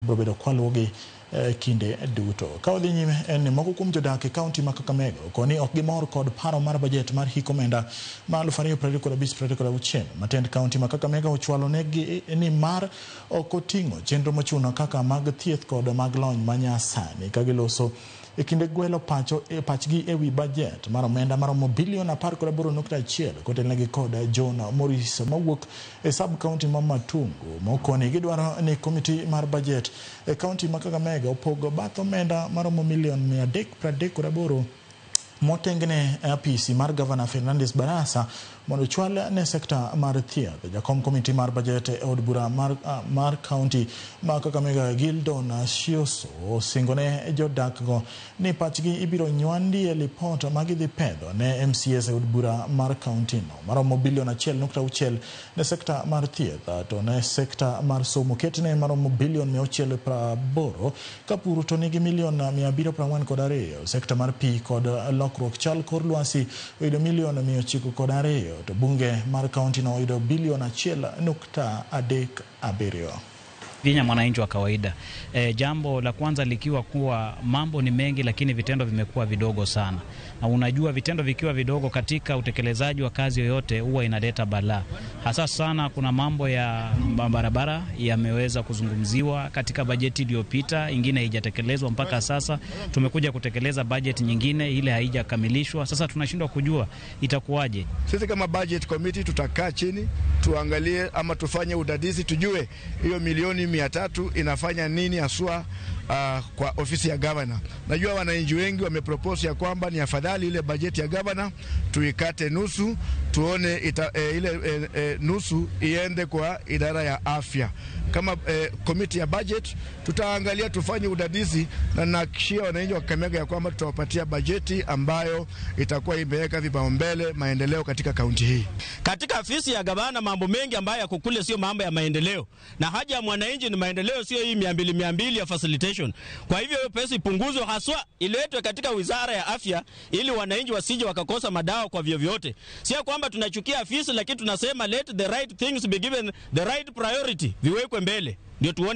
Biro bedo kwaluwogi kinde duto. Ka wadhi nyime en ni moko kuom jodak e kaunti ma Kakamega okoni ok gimor kod paro mar bajet mar hik omenda ma 2025-2026 matend kaunti ma Kakamega ochwalo negi ni mar ok oting'o chenro mochuno kaka mag thieth kod mag lony manyasani ka giloso e kinde gwelo pacho e pachgi e wi bajet mar omenda maromo bilion 18.1 kotelnegi kod John Morris mawuok e sub county ma Matungu mokoni gidwaro ni komiti mar bajet e kaunti ma Kakamega opog bath omenda maromo milion 338 motengne e apisi mar gavana Fernandes Barasa mondo ochwal ne sekta mar thieth. Jakom komiti mar bajet e od bura mar kaunti ma Kakamega Gildon Shioso osingo ne jodak go ni pachgi ibiro nywandi e lipot ma gidhi pedho ne MCAs e od bura mar kaunti no maromo bilion 1.6 ne sekta mar thieth to ne sekta mar somo ketne maromo bilion 680 ka pur to nigi milion 742. Sekta mar pi kod lokruok chal kor lwasi oyudo milion 902 to bunge mar kaunti no oyudo bilion 1.37. Vinya mwananchi wa kawaida. Jambo la kwanza likiwa kuwa mambo ni mengi, lakini vitendo vimekuwa vidogo sana, na unajua vitendo vikiwa vidogo katika utekelezaji wa kazi yoyote huwa inaleta balaa. Hasa sana kuna mambo ya barabara yameweza kuzungumziwa katika bajeti iliyopita, ingine haijatekelezwa mpaka sasa. Tumekuja kutekeleza bajeti nyingine, ile haijakamilishwa. Sasa tunashindwa kujua itakuwaje. Sisi kama budget committee tutakaa chini tuangalie ama tufanye udadisi tujue hiyo milioni 300 inafanya nini haswa kwa ofisi ya gavana. Najua wananchi wengi wamepropose ya kwamba ni afadhali ile bajeti ya gavana tuikate nusu, tuone ile nusu iende kwa idara ya afya. Kama komiti ya budget tutaangalia, tufanye udadisi, na nahakikishia wananchi wa Kakamega ya kwamba tutawapatia bajeti ambayo itakuwa imeweka vipaumbele maendeleo katika kaunti hii. Katika afisi ya gavana mambo mengi ambayo yako kule sio mambo ya maendeleo, na haja ya mwananchi ni maendeleo, sio hii 200 200 ya facilitation. Kwa hivyo hiyo pesa ipunguzwe, haswa iletwe katika wizara ya afya, ili wananchi wasije wakakosa madawa kwa vyovyote. Sio kwamba tunachukia afisi, lakini tunasema let the right things be given the right priority, viwekwe mbele ndio tuone.